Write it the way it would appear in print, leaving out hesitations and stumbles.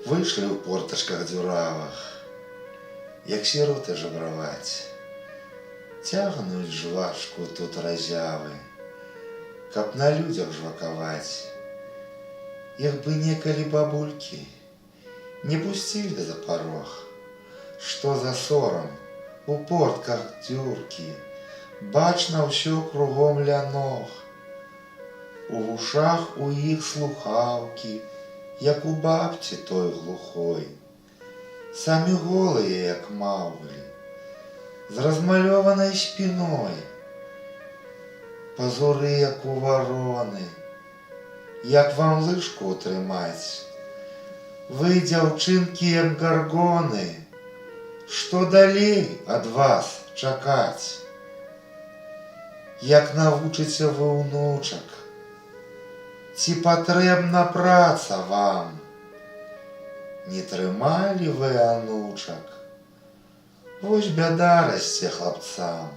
Выйшлі ў портачках дзюравых, як сіроты, жабраваць. Цягнуць жвачку тут разявы, каб на людзях жвакаваць. Іх бы некалі бабулькі не пусцілі за парог. Што за сорам у портках дзюркі, бачна ўсё кругом ля ног. У вушах у іх слухаўкі, як у бабці той глухой. Самі голыя, як Маўглі, з размалёванай спіной. Пазуры, як у вароны, як вам лыжку утрымаць? Вы, дзяўчынкі, як гаргоны, што далей ад вас чакаць? Як навучыце вы ўнучак? Ці патрэбна праца вам? Не трымалі вы анучак? Вось бяда расце хлапцам.